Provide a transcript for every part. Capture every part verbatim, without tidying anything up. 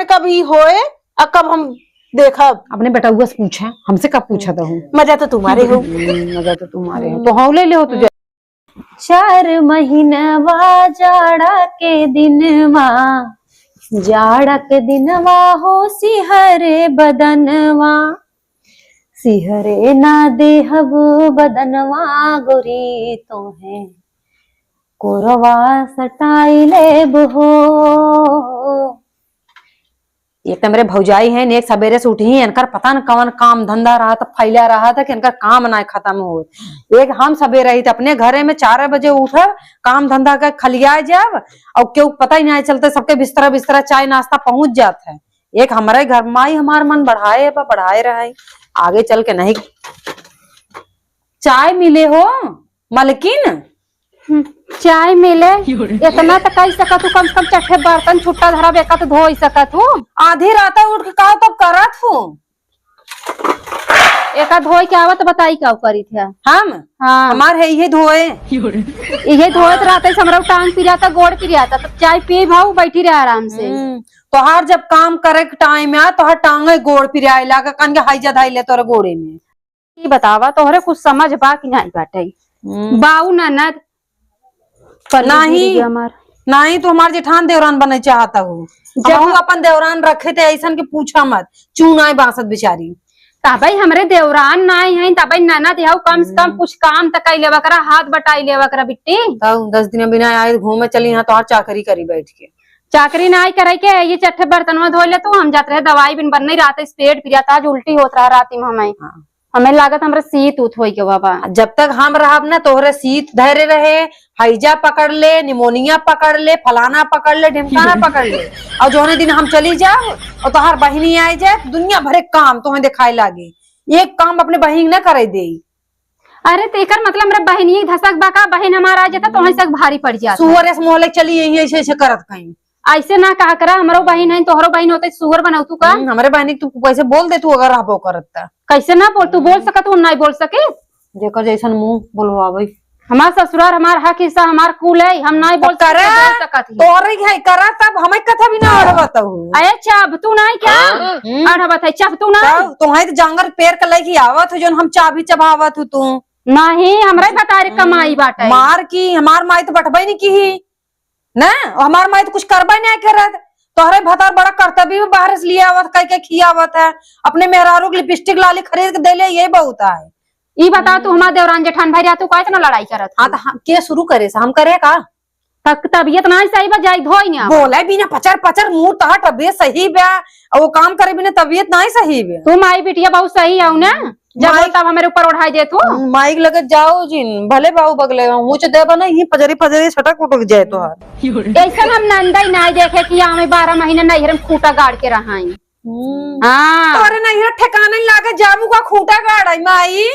कब ई होए, आ कब हम देखब? अपने बेटउआ से पूछा, हमसे कब पूछा त हूँ? मजा तो तुम्हारे हो। हम्म, मजा तो तुम्हारे हो। हम्म। तो हाँ, ले ले हो तुझे। चार महीनवा जाड़ा के दिनवा, जाड़ा के दिनवा हो सिहरे बदनवा, सिहरे ना देहब बदनवा गोरी तोहे, कोरवा सटाई लेब हो। एक त हमरे भौजाई हैं, एक सबेरे से उठी, इनकर पता न कवन काम धंधा रहत, फैला रहत कि इनकर काम ना खतम हो। एक हम सबेरे रही त अपने घरे में चार बजे उठब, काम धंधा के खलिया जाब, और केहू पता ही ना चलते, सबके बिस्तरा बिस्तरा चाय नाश्ता पहुँच जात है। एक हमरे घर माई हमार मन बढ़ाए बा, बढ़ाए रहे, आगे चल के नहीं। चाय मिले हो मलकिन? हम्म, चाय मिले, इतना त कही सकत हूँ, कम से कम चट्ठे बर्तन छुट्टा धरब, एक आध धोई सकत हूँ। आधी रात उठ के का तब करत हूँ? एक आध धोई के आवत बताई का करी थे हम? हाँ। हमार है इहे धोए। इहे धोए त रहते से हमरा टांग पिराता, गोड़ पिराता, तब चाय पी भाऊ बैठी रहे आराम से। हम्म, तोहार जब काम करे के टाइम आ, तोहार टांगे गोड़ पिराए लागा, कान के हाइजा धाई ले तोरे गोड़े में। ई बतावा, तोहरे कुछ समझ बा कि नाहीं बाटे? हम्म। बाऊ ननद, कल्लू नाही। गिर गया हमार। नाही, तू हमार जेठान देवरान बने चाहत हो। जब हमहू हम अपन देवरान रखे थे, ऐसन के पूछा मत। चूनाए बांसत बेचारी। तबे हमरे देवरान नाई हैं, तबे ननद हऊ, कम से कम हम्म। कुछ काम त कई लेवा करा, हाथ बटाई लेवा करा बिट्टी। तब दस दिन बिना आए घूमे चली यहाँ, तोहार चाकरी करी बैठ के। चाकरी नाई करे के, ये चट्ठे बर्तनवा धो ले तू, हम जात रहे दवाई बिन बन नहीं रहते, इस पेट पिराता, आज उल्टी होत रहा राती में हमें। हाँ। हमें लागत हमरे सीत उत होई के बाबा। जब तक हम रहब ना, तोहरे सीत धरे रहे, हैजा पकड़ ले, निमोनिया पकड़ ले, फलाना पकड़ ले, ढिमकाना पकड़ ले, और जोने दिन हम चली जाब और तोहार बहिनी आए जाए, दुनिया भरे काम तोहें दिखाए लागे, एक काम अपने बहिनी न करे दे। अरे, तो एकर मतलब हमरा बहिनी धसक बा का? बहिन हमार आ जाता, तोहें से भारी पड़ जाता। सुअर ऐसे मोहल्ले चली यही ऐसे ऐसे करत कहीं। ऐसे ना कहा करा, हमरो बहिन है, तोहरो बहिन होते, सुअर बनाऊ तू का? हम्म, हमरे बहिनी के तू कैसे बोल दे, तू अगर रहबो करत त। कैसे ना बोल, तू बोल हम्म। सकत हो, नहीं बोल सके? जेकर जैसन मुंह बोलवावे। हमार ससुरार, हमार हक हिस्सा, हमार कुल है, हम नहीं बोल तो करा, सकत ही। तोरे है, करा तब हमें कथा भी ना अड़वत हो। अरे चाभ तू नहीं क्या? हम्म। अड़वत है, चाभ तू नहीं। तब तुम्हारे तो जांगर पेर के लेके आवत हो, जोन हम चाभी चबावत हो तू। नहीं, हमरे बतारे हम्म। कमाई बाटे। मार की, हमार माई तो बटबे नहीं की ही। ना, हमार माई तो कुछ करबे नहीं करत। तोहरे भतार बड़ा करतबी में बाहर से लिए आवत, कह के खियावत है। अपने मेहरारू के लिपस्टिक लाली खरीद के देले, यही बहुत है। ई बताओ, तू हम्म। हमार देवरान जेठान भाई रहा, तू काहे इतना लड़ाई करत हाँ, हो? तो हम, के शुरू करे से? हम करे का? तक तबीयत ना सही बा, जाई धोई ना। बोले बिना पचर पचर, मुंह तोहार तबीयत सही बा, और वो काम करे बिना तबीयत ना सही बा। तू माई बिटिया बहुत सही हऊ ना, जब माई बोल तब हमरे ऊपर ओढ़ाई दे तू। हम्म, माई के लगे जाओ जिन, भले बाऊ बगले में, मुँह दे बना, यही पजरी पजरी सटक उटक जाए तोहार। ऐसन हम नंदई ना देखे कि हमें बारह महीने नैहर में खूंटा गाड़ के रहाई। हम्म। हाँ। तोरे नैहर ठिकाने लागे, जाबू का खूंटा गाड़ आई माई।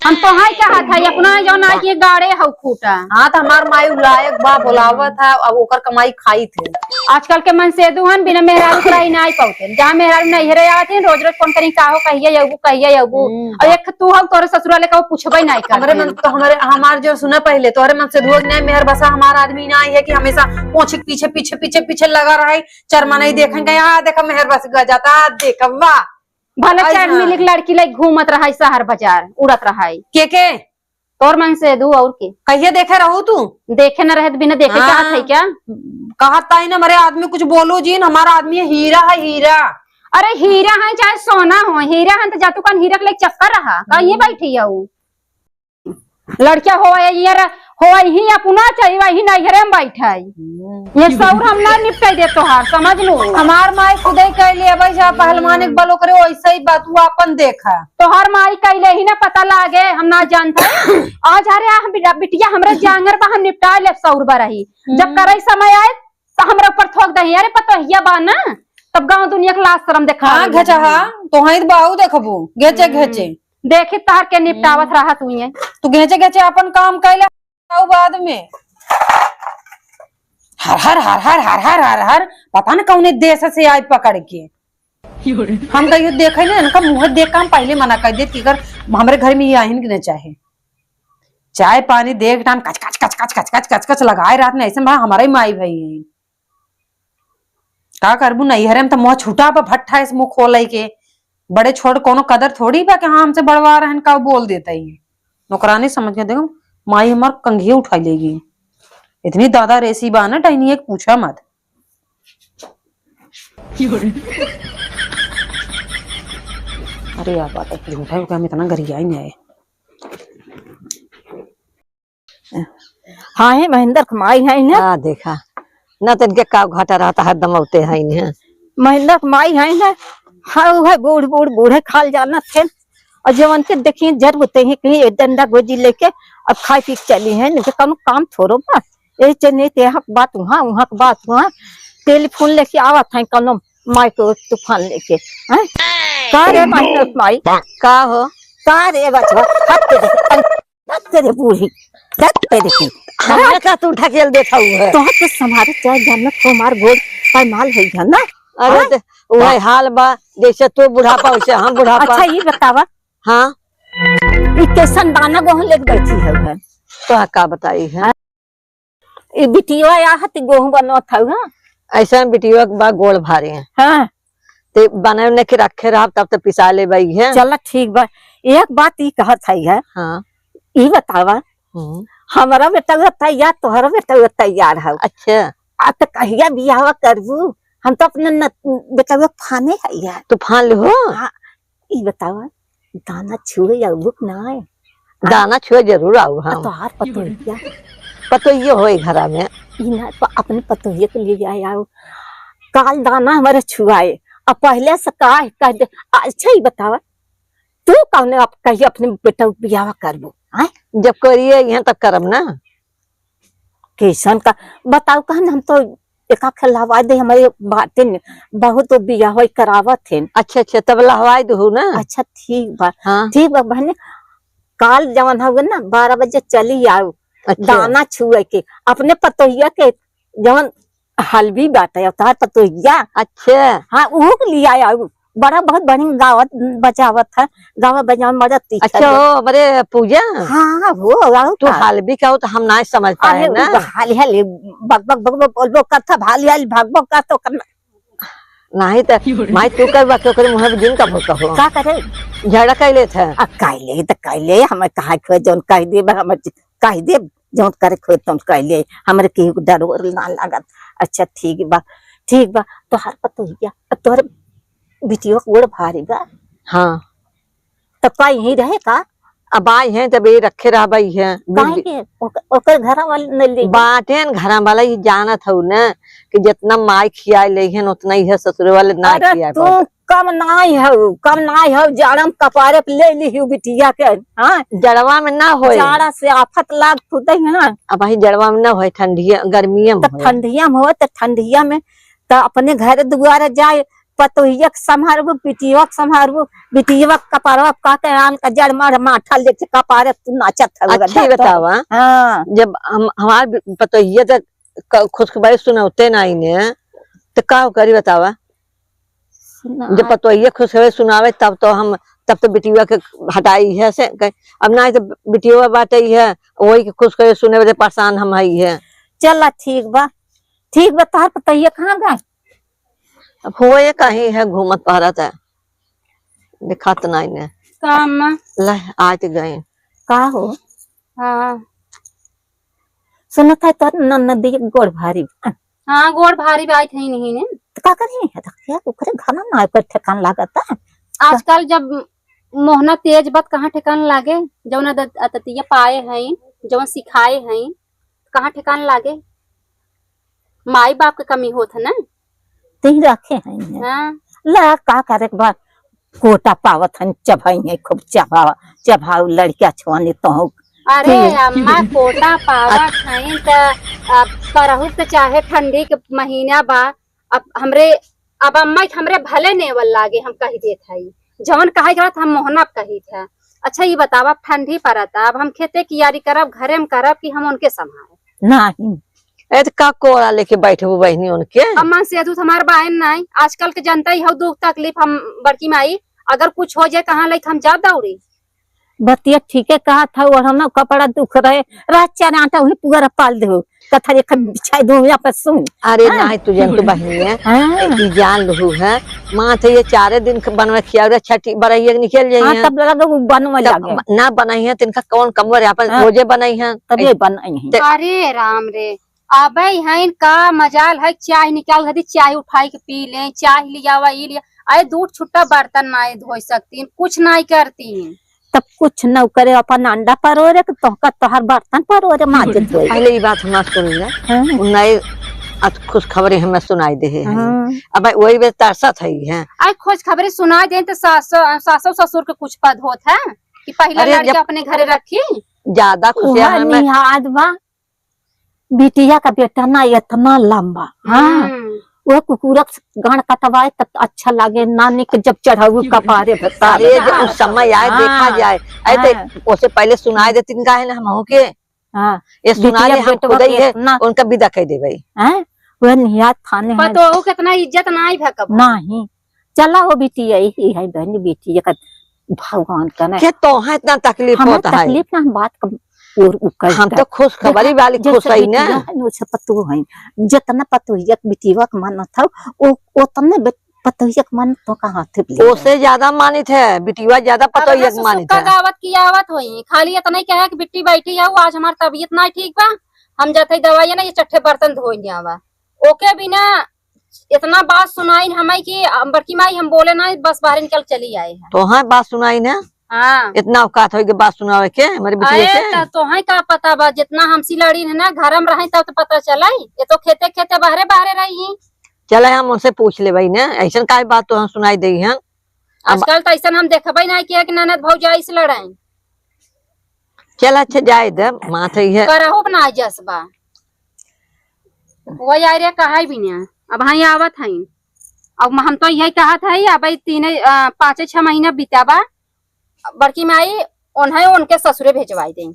हम तो हाई कहा था, अपना जो ना बा- ये गाड़े हऊ खूंटा। हाँ, तो हमार माई लायक बा, बोलावत है, अब ओकर कमाई खाई थे। आजकल के मनसेदू हन, बिना मेहरारू के रही नाई पाउते। जहाँ मेहरारू नैहरे आते हैं, रोज रोज फोन करी, "का हो, कहिया अबू, कहिया अबू?" हम्म। और एक तू हऊ, तोरे ससुरा ले कहू, पूछबे नाई करते। हमरे मन तो, हमरे, हमार जो सुना पहले, तोरे मनसेदुआ के नाई मेहर बसा हमार आदमी नाई है कि हमेशा पोछे के पीछे, पीछे, पीछे, पीछे लगा रहे, चरमा नहीं हम्म। देखेंगे, "हाँ, देखा मेहर बस गया जाता, देखा, वाह।" भले आई चार हाँ। मिली के लड़की लई घूमत रहा शहर बाजार, उड़त रहा। के के? तोर मनसेदू और के? कहिए देखे रहू तू? देखे न रहे त बिना देखे हाँ। कहत है क्या? कहत ताई ना, हमारे आदमी कुछ बोलो जिन, हमारा आदमी हीरा है, हीरा। अरे हीरा है चाहे सोना हो, हीरा है तो जातू कान हीरा के लिए चक्कर रहा, कहीं हम्म। बैठी है वो। लड़किया हो ये रे, हो ही अपना चाही, वही नैहरे में बैठे। हम्म। ये सौर हम ना निपटाई दे तोहार, समझ लो। हमार माई खुदे कह लिया भाई, जा पहलवान एक बल ओकरे वैसे ही बात, तू अपन देखा। तोहार माई कहले ही ना पता लागे, हम ना जानते। आज अरे आ हम बिटिया, बिटिया हमरा जांगर बा, हम निपटा ले सौर बा रही। जब हम्म। करे समय आए, तो हमरा ऊपर थोक दही, "अरे पतोहिया बा ना, तब गाँव दुनिया के लाज शरम देखा हाँ, रही है।" घचा, हाँ, तो हाँ, तो बाऊ देखबू, घेचे, हम्म। घेचे। देखी तार के निपटावत हम्म। रहा तू ये। तू घेचे, घेचे अपन काम कैले, आओ बाद में। हर हर, हर हर, हर हर, हर हर, पता न कौने देश से आए पकड़ के। हम कहियो देखे ना, इनका मुँह देख के हम पहले मना कर देत कि अगर हमरे घर में ये आहिन के न चाहे। चाय पानी देख टाइम कच कच कच कच लगाए रहत ना, ऐसे में हमारे ही माई भाई हैं। का करबू, नैहरे में त मुँह छुटा बा, भट्ठा इस मुँह खोले के। बड़े छोट कोनो कदर थोड़ी बा कि हाँ, हमसे बड़वा रहन का बोल देता ही। नौकरानी समझ के देखो, माई हमार कंघी उठाई लेगी। इतनी दादा रेसी बा ना, डहनिया के पूछा मत। अरे यार, बात है, झूठा हो गया, हम इतना गरिया ही नहीं आए। हाँ, हे महेंद्र के माई है ना? हाँ, देखा ना, तो इनके का घाटा रहता, हरदम औते हैं इन्हें। महेंद्र के माई है ना? हाँ, वो है बूढ़, बूढ़, बूढ़े खाल जाना थे। और जवन के देखिए, जर होते हैं कहीं एक डंडा गोजी लेके अब खाए पी के चली हैं, नहीं तो कौनो काम थोड़ो बा। ए चने ते हक बात वहाँ, वहाँ के बात वहाँ, टेलीफोन लेके आवत हैं कौनो माई को तूफान लेके। हैं? का रे महेंद्र के माई? का हो? का रे बचवा? हट के देख, हट तेरे बूढ़ी, हट तेरे की। हमें का तू ढकेल देता हुआ है? तो के संभारे चाहे जानत हो, मार गोड़ पैमाल है ना? अरे हाँ? ते, वही हाल बा, जैसे तू बुढ़ापा, वैसे हम बुढ़ापा। अच्छा, ये बतावा। हाँ? ये कैसन दाना गोहूं लेके बैठी है उधर? तो का बताई है? हाँ? ये बिटिया या हती गोहूं बनवत हौ, हाँ? ऐसा बिटिया के बा गोड़ भारी है। हाँ। ते बने उन्हें के रखे रहब, तब तो पिसा ले बई है। चला ठीक बा। एक बात ई कहत है, है? हाँ। ई बतावा, हम्म। हमारा बेटा तैयार, तोहरा बेटा तैयार है। अच्छा। आ त कहिया बियाहवा करबू? हम तो अपने न-, बेटवा फाने है यार। तू फान ले हो? हाँ, ई बतावा, दाना छुए अउबू कि नाय? दाना छुए जरूर आऊ हम। तोहार पतोहिया? पतोहिया होए घरा में। ई ना, प-, अपने पतोहिया के लिए आए आओ। काल दाना हमारे छुआए, अब पहले से का है, कह दे। अच्छा, ई बतावा, तू कौने अब कहिए अपने बेटा के बियाह करबो, आय? जब करिए यहाँ तब करब ना। कैसन का बताओ, कहन हम तो एका खेलावा दे, हमारे बाटे न, बहुत बियाह होई करावत है। अच्छा, अच्छा, तब लहवाई दहू ना। अच्छा, ठीक बा। हाँ। ठीक बा बहने, काल जवन हवे ना, बारह बजे चली आओ। अच्छा। दाना छुए के, अपने पतोहिया के जवन हलवी बाटे, अवतार पतोहिया। अच्छा। हाँ, उहू के लिए आया। बड़ा बहुत बढ़िया गावत बजावत है, गावा बजावा में मजा तीखा अच्छा, है। हो, हमरे पूजा? हाँ, हो, गाओ तू का? हलवी का हो तो हम ना समझ पाए अरे, ना। उ तो हाली हाली बक बक बक बक बोलबो करत है, हाली हाली भगबो करत हो, करना। नहीं तो माई तू कर बात ओकरे मुँह में जिन का भूत हो। का करे? झगड़ा कर लेत है। आ, कर ले, तो कर ले, हमें कहा के जौन कह दे, हमें कह दे, जौन करे खोए तौन कह ले, हमरे केहू के डर ओर ना लागत। अच्छा, ठीक बा, ठीक बा, तोहार पतोहिया, तोहर बिटियो के गोड़ भारी बा। हाँ। तब का यहीं रहे का? अब आई हैं, तब ये रखे रहबई है। काहे के? ओक-, ओकर घरा वाले न ले गए? बाटेन घरा वाला ही जानत हऊ न कि जितना माई खियाए ले हैं, उतना ही है ससुरे वाले ना अरे खियाए तू पावत। कम नाई हऊ, कम नाई हऊ, जाड़ा में कपारे पे ले ली हऊ बिटिया के, हाँ? जड़वा में ना होए। जाड़ा से आफत लाग खुदे है ना। अब वही जड़वा में ना होए, ठंडिया, गर्मिया में तो होए। ठंडिया में होए तो ठंडिया में तो अपने घर दुआरे जाए, पतोहिया के संभारबू, बिटिया के संभारबू, बिटिया के कपारवा का के आन का जड़ मार माठा लेके कपारे तू नाचत हऊ। अच्छी बतावा। हाँ। जब हम, हमार बि-, पतोहिया तो क-, खुशखबरी सुनौते नाई ने, तो का करी बतावा? सुना। जब पतोहिया खुशखबरी सुनावे तब तो हम, तब तो बिटिया के हटाई है से, कह-, अब ना तो बिटिया बाटे है, वही के खुशखबरी सुने बदे परेशान हम हई है। चला ठीक बा, ठीक बा, तोहार पतोहिया कहाँ गए? अब होए कहीं है, घूमत पहरत है, दिखात नाई ने। का अम्मा? ले, आत गए। का हो? हाँ। सुनत है तोर ननदी गोड़ भारी बा। हाँ, गोड़ भारी बा, आई थई नहीं ने। तो का करी है, रखिया ओकरे घना ना ओकर ठेकान लागत है। आजकल जब मोहना तेज बा त कहाँ ठेकान लागे, जौन अद-, अदतिया पाए हईन, जौन सिखाए हईन, कहाँ ठेकान लागे? माई बाप के कमी होत है ना। तीन रखे हैं इन्हें। हाँ। ला, का करे के बा? कोटा पावत हन, चबाई है, खूब चबावा, चबाऊ लड़किया छुआनी तोहू। अरे के? अम्मा, कोटा पावत हन त अब करहु त चाहे ठंडी के महीना बा, अब हमरे, अब अम्मा के हमरे भले नेवल लागे, हम कह देत हई, जवन कहे के रहत हम मोहना कही था। अच्छा, ये बतावा, अब ठंडी पड़ता, अब हम खेते की यारी करब, घरे में करब कि हम उनके संभारब? नहीं। ए, त का कोड़ा लेके बैठबू बहिनी उनके? अम्मा से दूध हमार बायन नाई, आजकल के जनता ही हौ दुख तकलीफ। हम बड़की माई, अगर कुछ हो जाए, कहाँ लइके हम जा दौड़ी? बतिया ठीके कहा था, ओढ़ना कपड़ा दुख रहे, रात चार आटा वही पुअरा पाल देहु। कथरी खन बिछाई दूँ यहाँ पर सुन। अरे हाँ। नाहीं, तू जान तो बहिनी है। हाँ। ई जान लहू है। माँ थे ये चारे दिन क बनवे खिया रहे, छठी बरहिया के निकल जाई हाँ, हैं। तब लगा वो बनवे तब लगे। ना बनाई हैं, तिनका कौन कमवर है, अपन हाँ। रोजे बनाई हैं। तब ये बनाई हैं। ते- अरे राम रे, अबे हइन का मजाल है, चाय निकाल दे, चाय उठाई के पी लें, चाय लियावा, ई लिया। अरे दूध छुट्टा बर्तन नाहीं धोई सकतीन, कुछ नाहीं करतीन। तब कुछ न करे, अपन अंडा परोरे के तोहका तोहर बर्तन परोरे माजे धोए। पहले ई बात हमार सुन ले। हाँ। उ नए अत खुशखबरी हमें सुनाई दे है। हाँ। अब वही बे तरसत है, हैं। अरे खुशखबरी सुनाई दे तो सासो, सासो ससुर के कुछ पद होत है कि पहला अरे लड़के जब अपने घरे रखी। ज्यादा खुशियाँ उहाँ हमें निहाद बा। बिटिया का बेटा ना इतना लंबा, हाँ। हम्म। वो कुकुरक से गांड कटवाए तब अच्छा लागे, नानी के जब चढ़ाऊ कपारे पे ताल। अरे, जो उस समय आए, हाँ। देखा जाए। अरे, तो हाँ। ओसे पहले सुनाए देती इनका है ना हम हो के। हाँ। ये सुना बिटिया ले, हम बेटवा खुद ही के है, इतना उनका विदा कर दे भाई। हैं? वह निहाद थाने हैं। पतोहू के इतना इज्जत नाहीं भा कबो। नाहीं। चला हो बिटिया, यही है बहन, बिटिया का भगवान का ना। के तोहे इतना तकलीफ हमें होता है? तकलीफ ना, हम बात का और उ कर हम तो खुशखबरी वाली जैसे खुश है ना। बिटिया है, वैसे पतोह है। जितना पतोहिया के बिटिया के मन था, वो उतने बे-, पतोहिया के मन तो का हाथ पे ले ओसे ज्यादा मानित है, बिटिया ज्यादा अब पतोहिया ना के मानित सुसुक्का है। गावत की आवत होई, खाली इतना ही कहे कि बिट्टी बैठी है, आज हमार तबीयत ना ठीक बा, हम जाते दवाई ना, ये चट्टे बर्तन धोई आवा। ओके बिना इतना बात सुनाइन हमें कि, अ, बड़की माई हम बोले ना, बस बाहर निकल चली आए हैं। तो हाँ, बात सुनाइन है। हाँ। इतना औकात होई के बात सुनावे के, हमारे बिटिया अरे, के। त तोहे का पता बा, जितना हमसे लड़ीन है ना, घर में रहे तब तो पता चले। ये तो खेते खेते बाहरे बाहरे रही। चले हम उनसे पूछ ले भाई ना, ऐसन काहे बात तो हम सुनाई दे हैं। अब आजकल तो ऐसन हम देखबे ना किया कि ननद भौजाई से लड़ाई। चल अच्छा जाए दे, माँ तो ये करहु ना जस बा। वही आ रे कहाई भी ना, अब हाँ आवत है। अब हम तो यही कहत है, अब ई तीन, अ, पाँचे छह महीना बीता बा, बड़की माई उन्हें उनके ससुरे भेजवाई दें।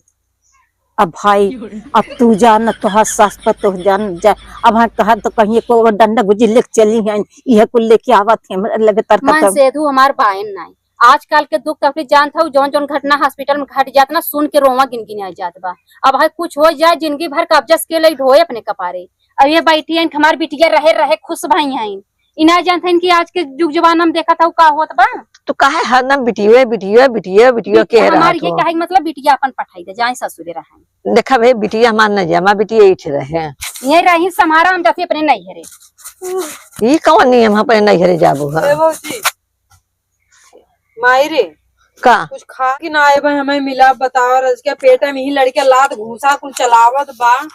अब भाई, अब तू जान, तोहार सास पतोह जान जा, अब हाँ कहा तो कहीं को डंडा गुजी लेके चली हैं, यह कुल लेके आवत है, हमरे लगे तरकत मन अब। सेधु हमार बायन नाई। आजकल के दुख तकलीफ जानत हऊ, जौन जौन घटना हॉस्पिटल में घट जात ना, सुन के रोवा गिन गिन आ जात बा। अब है कुछ हो जाए, जिंदगी भर कब्जा से के लई ढोए अपने कपारे। अब ये बैठी हैं, हमार बिटिया रहे रहे खुश भई हैं। ई ना जानत हैं कि आज के जुग जमाना में देखत हऊ का होत बा। तो काहे हरदम बिटिये, बिटिये, बिटिये, बिटिये बिट-, कह रहा हमार ये तू? कहे के मतलब बिटिया अपन पठाई दे, जाए ससुरे रहे। देखा भे, बिटिया हमार न जाए, हमार बिटिया इठ रहे। ये रही समारा हम जाती अपने नैहरे। ई कौन नियम है अपने नैहरे जाबू है? ए भौजी, माई रे, का? कुछ खा के ना आए बा, हमें मिला बताओ, रज के पेट में ही लड़के लात घूसा कुल चलावत बा।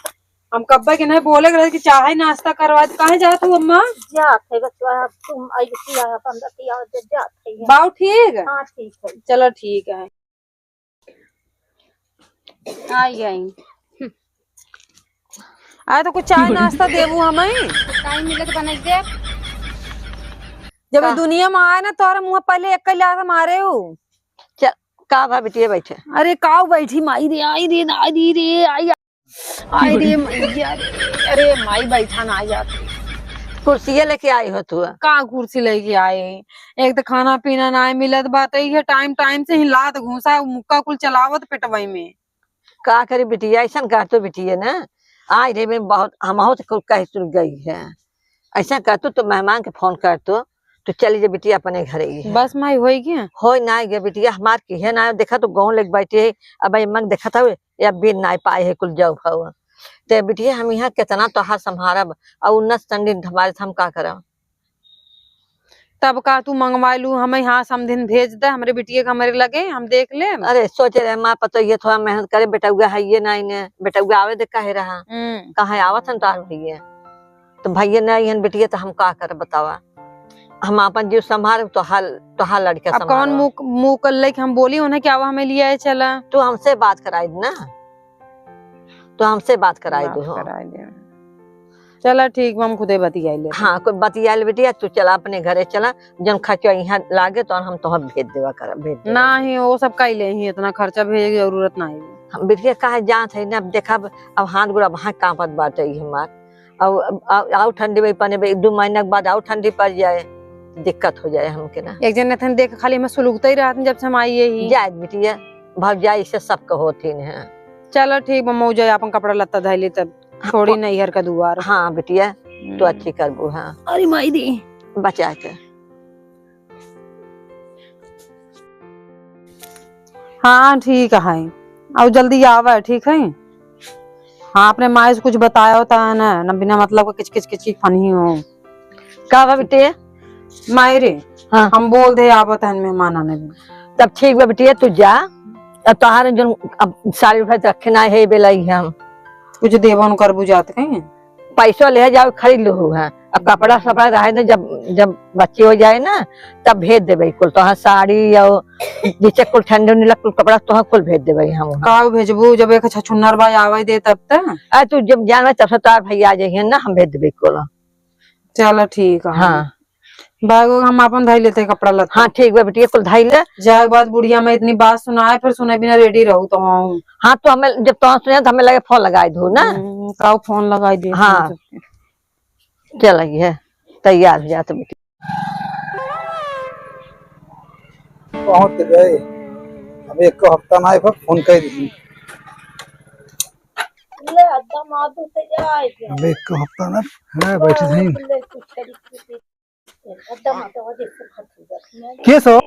हम कब्बे के नहीं बोले के रहे कि चाहे नाश्ता करवा दे। काहे जात हो अम्मा? जात है बचवा, अब तुम आई बच्ची आया, बंदा की आवाज जात है। बाऊ ठीक? हाँ, ठीक है। चलो ठीक है। आई गई। अरे तो कुछ चाय नाश्ता देबू हमें? टाइम मिले तो बनाई दे। जब ये का? दुनिया में आए ना, तोहरे मुँह पहले एक लात मारे हूँ। चल, का भा बिटिया बैठे? अरे काऊ बैठी माई रे, आई रे, आई रे, आई, आई रे मैया रे। अरे माई बैठा ना, आई जात। कुर्सिया लेके आई हो तू? का कुर्सी लेके आई? एक तो खाना पीना ना मिलत बा, तो ये टाइम टाइम से ही लात घूसा मुक्का कुल चलावत पेटवई में। का करी बिटिया, ऐसन कर तो बिटिया ना, आज रे में बहुत, हम बहुत कुल कह सुन गई है। ऐसा कर तू तो मेहमान के फोन कर तू, तू चली जा बिटिया अपने घरे ही है। बस माई होई गया? होई ना गया बिटिया, हमार की है ना, देखा तो गाँव लेके बैठे है, अब ये मंग देखा था, या बिन ना पाए है कुल जाऊ भाऊ। ते बिटिया हम यहाँ कितना तोहार संभारब, और उन्नत संडिन हमारे हम का करब? तब का तू मंगवा लू, हमें यहाँ समधिन भेज दे, हमरे बिटिया के हमरे लगे, हम देख लेब। अरे सोचे रहे माँ पतो ये थोड़ा मेहनत करे, बेटउआ है ये ना इन्हें, बेटउआ आवे दे कहे रहा। हम्म। कहाँ आवत हन तोहार भैया? तो भैया ना इहन बिटिया तो हम का कर बतावा? हम आपन जीव संभार, तोहार, तोहार लड़का अब कौन संभारो। मुँह, मुँह कर ले कि हम बोली उन्हें कि आवा हमें लियाए चला? तू हमसे बात कराई दे ना। तो हमसे बात कराई बात दो हो। कराई दे। चला ठीक बा, हम खुदे बतियाई ले। हाँ, कोई बतियाई ले बिटिया, तू चला अपने घरे चला, जन खर्चा यहाँ लागे तो हम तोहर भेज देवा कर, भेज देवा। नाही, वो सब कई ले ही, इतना खर्चा भेजे के जरूरत नाही। हम बिटिया काहे जात है ना, अब देखा अब, अब हाथ गोड़ अब हाथ कांपत बाटे ही हमार। अब, अब, अब, आउ ठंडी में पने बे, एक दो महीना के बाद आउ ठंडी पड़ जाए, दिक्कत हो जाए हमके ना। एक जन नथन देख खाली हमें सुलगते ही रहत जब से हम आई ही। जाए बिटिया, भौजाई से सबके होती हैं। चलो ठीक बा, मऊ जाए, अपन कपड़ा लत्ता धइले तब। छोड़ी नैहर का दुआर। हाँ बिटिया, तू हम्म। अच्छी करबू, हाँ। अरे माई दी। बचा के। हाँ, ठीक है। अउ जल्दी आवे, ठीक है? हाँ, अपने माई से कुछ बतायो त ना, ना बिना मतलब के किच किच किच किच फनही हो। का बा बिटिया? माई रे, हाँ। हम बोल दे आवत हन मेहमान आने में। तब ठीक बा बिटिया, तू जा। अब तोहार जौन अब साड़ी उठाई रखे ना है, बेलाई हम। कुछ देबो न करबू जात कहीं? पैसो ले जाओ, खरीद लो है। अब कपड़ा सपड़ा रहे तो जब, जब बच्ची हो जाए ना, तब भेज देबे कुल। तोहार साड़ी और जैसे कुल ठंडी उंडी कुल कपड़ा तोहार कुल भेज देबे हम। काऊ भेजबू, जब एक छछुन्नर बाई आवे दे तब त? आ, तू जब जानबे तब से तोहार भैया आ जाइए ना, हम भेज देबे कुल। चलो ठीक है। हाँ। बैग उग हम आपन धई लेते हैं, कपड़ा लत्ता। हाँ, ठीक बा बिटिया, कुल धई ले। जाए के बाद बुढ़िया में इतनी बात सुनाए, फिर सुने बिना ready रहू तो हम। हाँ, तो हमें, जब तो सुने तो हमें लगे फोन लगाए दू ना। हम्म, काऊ फोन लगाई दे हाँ। हम सबके। चल, ये तैयार हो जाते बिटिया। पहुंच गए। अब एक हफ्ता ना आए, पर फोन कर दी। ले, अद्धा मार दो, तो जा आए। अब एक हफ्ता ना, हाँ, बैठे थे। ले, कुछ करी, कुछ करी। अद्धा मार दो, देखो, खत्म कर। के सो?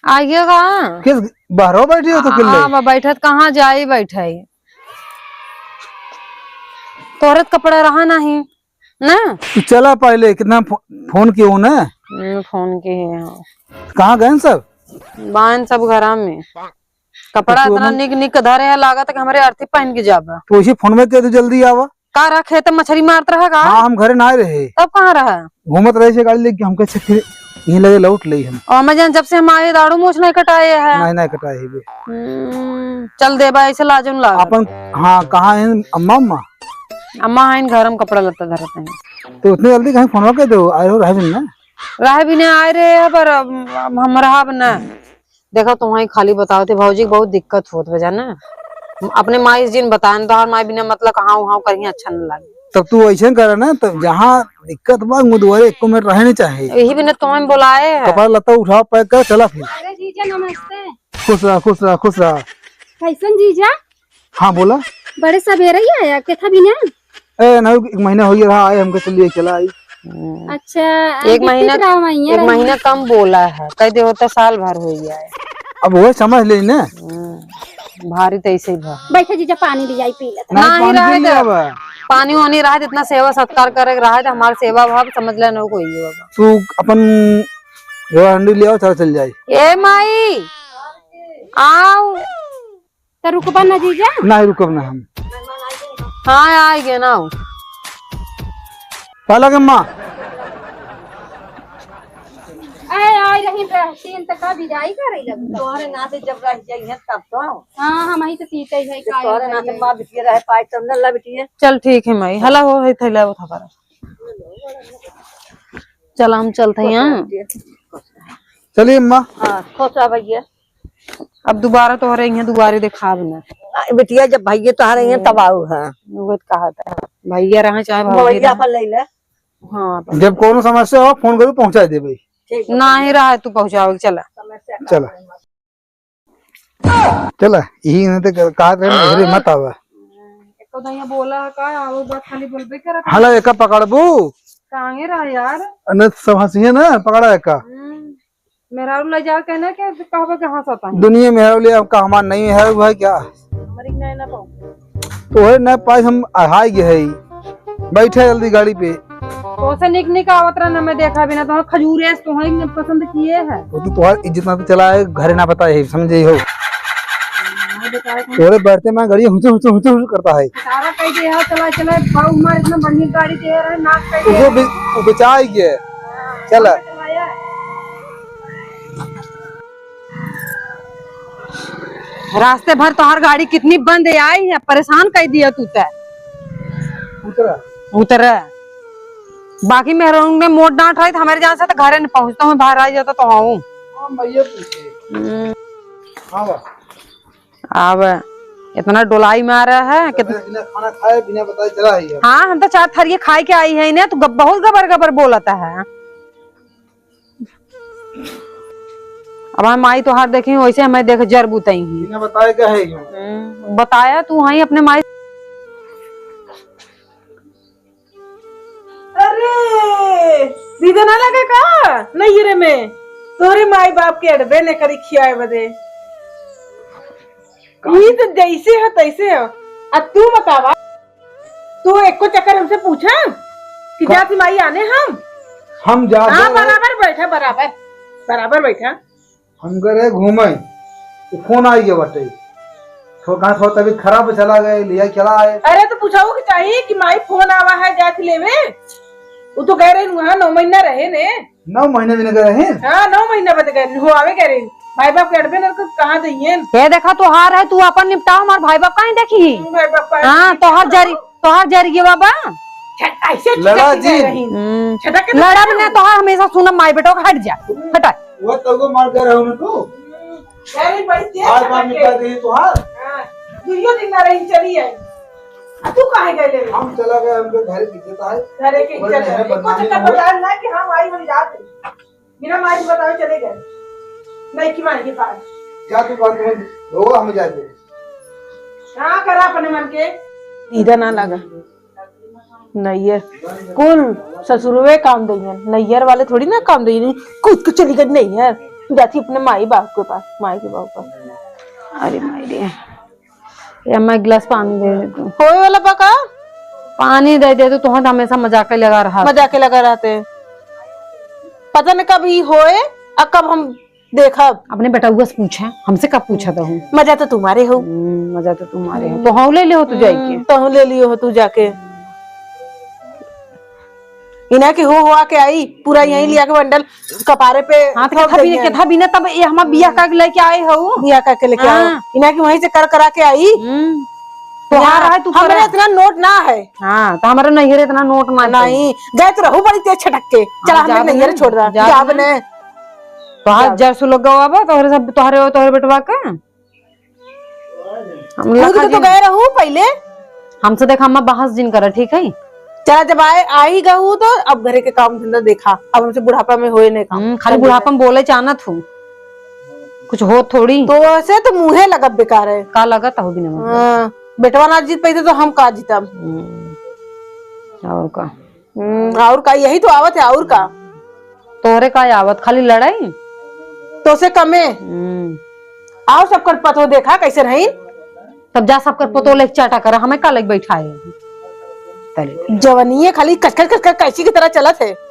आइए का? किस, बाहरो बैठी हो तो किल्ले? हाँ, बा-, बैठत कहाँ जाई, बैठाई। तोहरे त कपड़ा रहा नहीं, ना? तू चला पहले, कितना फो-, फोन किए हो ना? हम्म, फोन किए हैं, हाँ। कहाँ गए सब? बाइन सब घरा में। कपड़ा तो तू इतना अपन निक निक धरे है, लागत है कि हमरे अर्थी पहन के जाबा। तो उसी फोन में कह दो, जल्दी आवा। का रहा, खेत में मछरी मारत रहा का? हाँ, हम घरे ना रहे। तब कहाँ रहा? घूमत रहे से गाड़ी लेके, हमके से फिर यहीं लगे लौट ले हम। और मैं जान, जब से हम आए, दाढ़ू मूछ नहीं कटाए है। नहीं, नहीं कटाए है बे। हम्म, चल दे बा, ऐसे लाजो न लागत। अपन, हाँ, कहाँ है अम्मा, अम्मा? अम्मा है, घर में कपड़ा लत्ता धरत हैं। तो उतनी जल्दी कहीं फोन कर दो, आए हो, रहे भी ना। रहे भी ना आए रहे हैं, पर अब, अब हम रहा भी ना। देखा, तुम्हारी खाली बतावत है भौजी के बहुत दिक्कत होत बा, जाना। अपने माई से जिन बताएन, तोहार माई बिना मतलब कहाँ उहाँ कहीं अच्छा न लागे। तब तू ऐसे करे ना, तब जहाँ दिक्कत बा, वो दुआरे एको मिनट रहे नहीं चाहे। यही बिना तुम्हें बोलाए है। कपड़ा लत्ता उठाओ, pack कर, चला फिर। अरे जीजा नमस्ते। खुश रहा, खुश रहा, खुश रहा। कैसन जीजा? हाँ, बोला। बड़े सवेरे ही आया, के था बिना? ए, नहीं, एक महीना हो गया रहा, आए हमके चलिए, चला आई। अच्छा, एक महीना, रहा, वहीं एक रहा। महीना कम बोला है, कह दे होता साल भर हो गया है। अब वो समझ ले ना। हम्म, भारी तो ऐसे ही भा। बैठे जीजा, पानी ले आई, पी लेते। नहीं, नहीं पानी रहा पी लिया था। बा। पानी वानी रहा, इतना सेवा सत्कार करे के रहा था, हमारा सेवा भाव समझ लेना कोई है बाबा। तू अपन जो हंडी ले आओ, चल, चल जाए। ए माई, आओ। त रुकबा ना जीजा? नहीं रुकब ना हम। हाँ, आइ गए ना। पाला के माँ। ए, आई रही रहतीन त का विदाई करे लगता। तोहरे नाते जब रह जाइए तब तो। हाँ, हम ही तो पीते ही है, जब काहे तोहरे नाते रहिए। माँ बिटिया रहे पाए तब न ला बिटिया। चल ठीक है माई, हला हो है थैला उठा कर। चल हम चलते हैं। चलिए अम्मा। हाँ, खुश रह भैया। अब दोबारा तोहरे यहाँ दुआरे देखाब ना। आ, बिटिया, जब भैया तोहरे यहाँ तब आऊ है। वो तो कहा था, भैया रहे चाहे भौजी भैया रहे। अपन ले ले। हाँ, अपन। जब कोनो समस्या हो, फोन करू, पहुँचा देबे। ठीक है। ना ही रहा, तू पहुँचावे, चला। समस्या का चला। है? चला, यही नहीं तो कहा थे, मेहरे मत आवा। एको दइया बोला है का, आवे बात खाली बोलबे करत है। हला एका पकड़बू? कांगे रहा यार। अने सब हंसिए ना, पकड़ा एका। हम्म। मेहरारू ले जाके ना के कहबे के हंसत है। दुनिया मेहरारू ले, अब का हमार नहीं मेहरारू है क्या? हमारी नहीं ना पाऊँ। तोहरे न पाई हम अढ़ाई गए है। बैठे जल्दी गाड़ी पे। तोसे निक निक आवत रहा ना, मैं देखा बिना तो खजूर है, तोहरे ने पसंद किए है। वो तो तोहर इज्जत ना तो चला है, घरे ना पता है, समझे हो। मैं बताया था। तोहरे बैठते में गाड़ी हुचुर, हुचुर, हुचुर, हुचुर करता है। सारा कह दे, हाँ, चला, चला, बाऊ मार इतना बढ़िया गाड़ी दे रहा है, नाक कह दे। वो बे-, वो बेचाई गया। चला। रास्ते भर तोहार गाड़ी कितनी बंद आई है, परेशान कर दिया तू तै। उतरा। उतरा। बाकी मेहरारू ने मोट डांट रही तो हमारे जान से तो घरे नहीं पहुंचता हूँ, बाहर आ जाता तो हूँ। हाँ, मैं ये पूछे। हम्म। हाँ बा। अब इतना डोलाई मारा है कि बिना खाना खाए, बिना बताए चला आई है। हाँ, हम तो चार थरिये खाए के आई है ना, तू गब-, बहुत गबर गबर बोलता है। अब हम माई तोहार देखी, वैसे हमें देख जर बुतई ही। बिना बताए का है क्यों? हम्म, बताया तू हई अपने माई। नैहरे में तोहरे माई बाप के अड़बे न करी खियाए बदे। ई तो जैसे हो तैसे हो। आ तू बतावा, तू एको चक्कर हमसे पूछा कि का? जात माई आने हम? हम जा हाँ, दे रहे। बराबर बैठा, बराबर, बराबर बैठा। हम गए रहे घूमे, तो फोन आ गया बाटे। थो-, कहाँ थोड़ा तबीयत खराब चला गए, लिया चला आए। अरे तो पूछाऊ के चाहिए कि माई फोन आवा है जात लेवे। वो तो गए रहे वहाँ नौ महीना रहे ने। नौ महीना भी न गए हैं? हाँ, नौ महीना बदे गए, हो आवे गए रहे। भाई बाप के अड़बे न कर कहाँ दइयन? ये देखा, तोहार है, तू अपन निपटाओ, हमार भाई बाप काहे देखी? हम्म, भाई बाप काहे हाँ, देखी? तोहार जरी, तोहार जरी गवा बा। छ-, ऐसे लड़ा छटक के जी। गए रही। हम्म। छटक के तो लड़ा गए भी ना, रही। तोहार हमेशा सुनम माई बेटो का हट जा, हम्म। हटा। वो तो को मार दे रहे हो ना तू। हम्म। अरे भाई, तेज आज छटक बार के। निपटा दे तोहार। हाँ, दुइयो दिन ना रही, चली आई। आ तू काहे गए ले? हम चला गए, हमके घर की इज्जत आए। घरे के बोले, इज्जत "नहीं, है। एको बदनामी चक्कर ना हो।" बताया ना कि हम आई, हम जात हई। बिना माई के बतावे चले गए। नहीं कि माई के पास। जा तू बात में, हो हम जाते। हाँ, करा अपने मन के। दीदा ना लगा। नैहर। कुल ससुरवे काम देइहन। नैहर वाले थोड़ी ना काम देइहन। कूद के चली गई नैहर। जाती अपने माई बाप के पास, माई के बाप के पास। अरे माई रे। ए अम्मा, एक गिलास पानी दे दे तू। होए वाला बा का? पानी दे दे तू, तोहर तो हमेशा मजाक लगा रहा। मजाक लगा रहते। पता न कब ई होए, आ कब हम देखब। अपने बेटउआ से पूछे, हमसे कब पूछा था हूँ? मजा तो तुम्हारे हो। हम्म, मजा तो तुम्हारे हो। हम्म। तो हम ले लियो तू जाइके। हम्म, तो हम ले लियो हो तू जाके। इना के हो हुआ के आई, पूरा यहीं लिया के बंडल कपारे पे हाँ, तो ठोक केथा बिने, देंगे। केथा बिने तब ये हमार बिया का लेके आए हो? बिया का के लेके हाँ। आओ। इना के वहीं से कर करा के आई। हम्म। तोहार यहाँ है, तू हमरे करा। इतना नोट ना है। हाँ, तो हमारे नैहरे इतना नोट ना है। नहीं, गए तो रहू बड़ी तेज छटक के। हाँ, चला, हमने जाब नैहरे ने, छोड़ रहा। जाब जाब ने। ने। तोहार जाब। जर सुलग गवा बा, तोहरे सब, तोहरे, तोहरे बेटवा का। हम खुद लखा के तो जिन गए रहू पहिले। हमसे देख, अम्मा बहस जिन करा, ठीक है? चला, जब आए, आ ही गहू तो अब घरे के काम धंधा देखा। अब हमसे बुढ़ापा में होए नहीं काम। हम्म, खाली बुढ़ापा में बोले चाहना थू, कुछ हो थोड़ी। तो ऐसे तो मुँहे लगत बेकार है। का लगत हो बिना मतलब? हाँ, बेटवा ना जीत पाइते तो हम का जीतब? हम्म, और का? हम्म, और का, यही तो आवत है, और का? तोहरे का आवत, खाली लड़ाई? तो से कमे। हम्म। आओ सबकर पतो देखा कैसे रही। तब जा सबकर पतो लेके चाटा करा, हमें का लेके बैठा है? तले। जवनिये खाली कचकच कचकच कैंची की तरह चलत है।